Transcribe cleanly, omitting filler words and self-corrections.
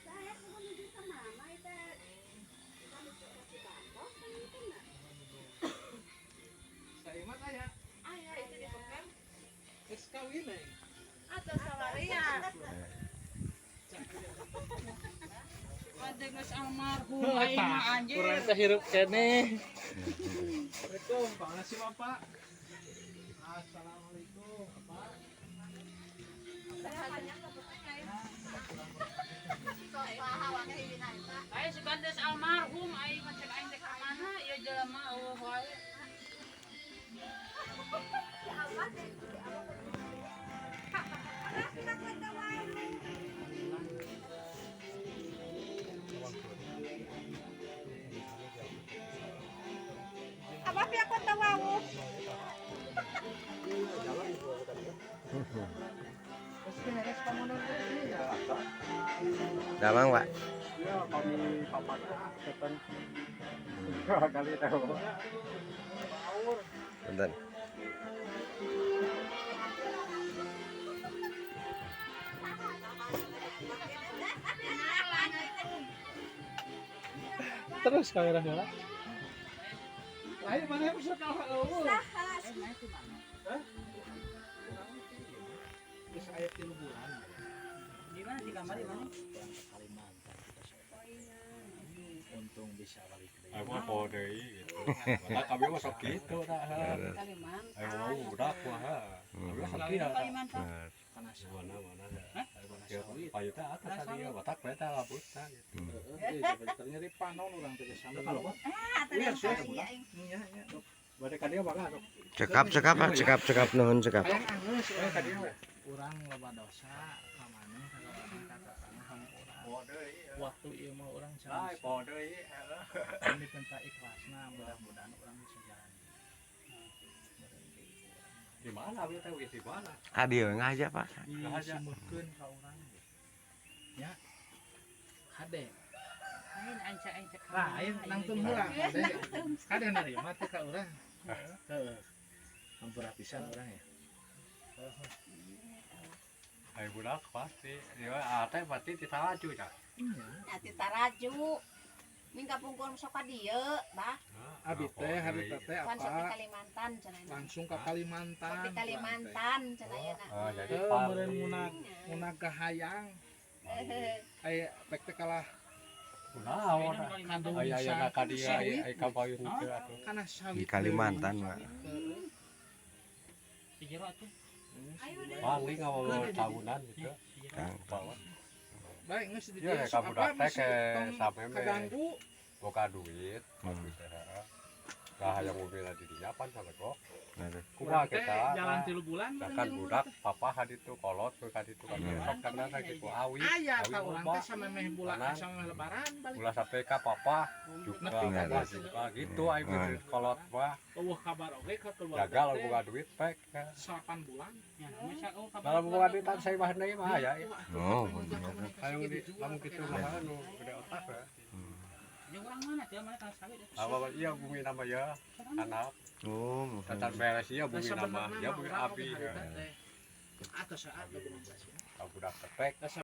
Saya menuju ke mana itu? Saya mah aya. Aya itu di pekan. Geus kawin eh. Atau sawaria. Geus almarhum aing mah anjir. Kurang teh hirup keneh. Assalamualaikum, Pak si Bapak. Assalamualaikum, Bapak. Ayo sugan geus almarhum aing mah cek aing teh ka mana ieu jelema eueuh wae. Apa pihak kota wawu? Damang, Pak. Ya, kami papatnya setan kali tahu. Punten. Terus kamera heula. Lain mana bisa kalah eueuh. Hah? Geus aya 3 bulan. Di mana di kamar di mana? Pulang ke Kalimantan kita sobat. Untung bisa balik deui. Aku mah poho deui gitu. Nah, kami mah sok kitu tah. Kalimantan. Ayo mau budak mah. Kami mah sok kieu. Kalimantan. Bener. Kana sawit. Mana mana. Hah? Kana sawit. Payu teh atas tadi batak we teh labut tah gitu. Heeh, sebenarnya di panon urang teh geus sampe. Kalau mah Iya, Nya nya. bade ka dieu mangga sok. Cekap, cekap, Pak. Cekap, cekap nuhun cekap. Hayang anggeus Eh ka dieu we. urang loba dosa ka maneh ka maneh ka tatangga hampura. Poho deui. Waktu ieu mah urang Ai sami poho deui. Heeh. ini tentang ikhlasna mudah-mudahan urang bisa jalan. Berhenti urang. Di mana abi teh di mana? Ka dieu ngaja, Pak. Ngaja. Disimutkeun ka urang. Ya. Kade. Lain aing cek aing cek. Lain nangtung heula kade. Kade narima teh ka urang. Heeh. Hampura pisan urang ya. Ai budak pasti. Dia ate pasti ditaraju cah. Iya. Nanti taraju. Mingga pungkul sok ka dieu, bah. Abi teh hari teh Kan sok di apa? Kalimantan cenah. Langsung ke Kalimantan. Sok di Kalimantan cenah ayeuna. Oh, jadi Heuh, meureun paling. munag kahayang. Aya pek teh kalah Kunaon? kandung Aya aya ka dieu aya aya ka payun teu atuh. Kana sawit. Di Kalimantan, Pak. Di jero atuh. Paling awal tahunan gitu. Kang. Bawa. Baik geus di Iya, dieu ka sok budak apa teh masih ke tong sameme. kaganggu. Boga duit, Hmm. teh heeh. Lah hayang mobil di dinya pan salego. Bener. Kumaha Urang teh kita? jalan 3 bulan Bahkan budak papa haditu kolot ke kaditu kan Hmm. sok karena gitu awi. Aya awi ka urang loba. teh samemeh bulan Kanan. samemeh lebaran balik. Ulah sampai ka papa juga Nepi ka papa dieu. juga gitu aing Hmm. duit kolot mah Eueuh kabar oge ka keluarga. gagal teh boga duit pek. 8 bulan. Ya, misal oh kabar. Kalau boga duit kan saya mah deui mah aya. Oh, bener. Ayo di lamun kitu mah anu gede otak ya. Jeung urang mana teh mana kana sawit. Apa iya bumi nama ya anak Oh, tatan beres iya Nah, bumi nama sebenarnya ya mah bumi urang abi. oge harita teh. Atau saat 18 ya. Ka budak tepek.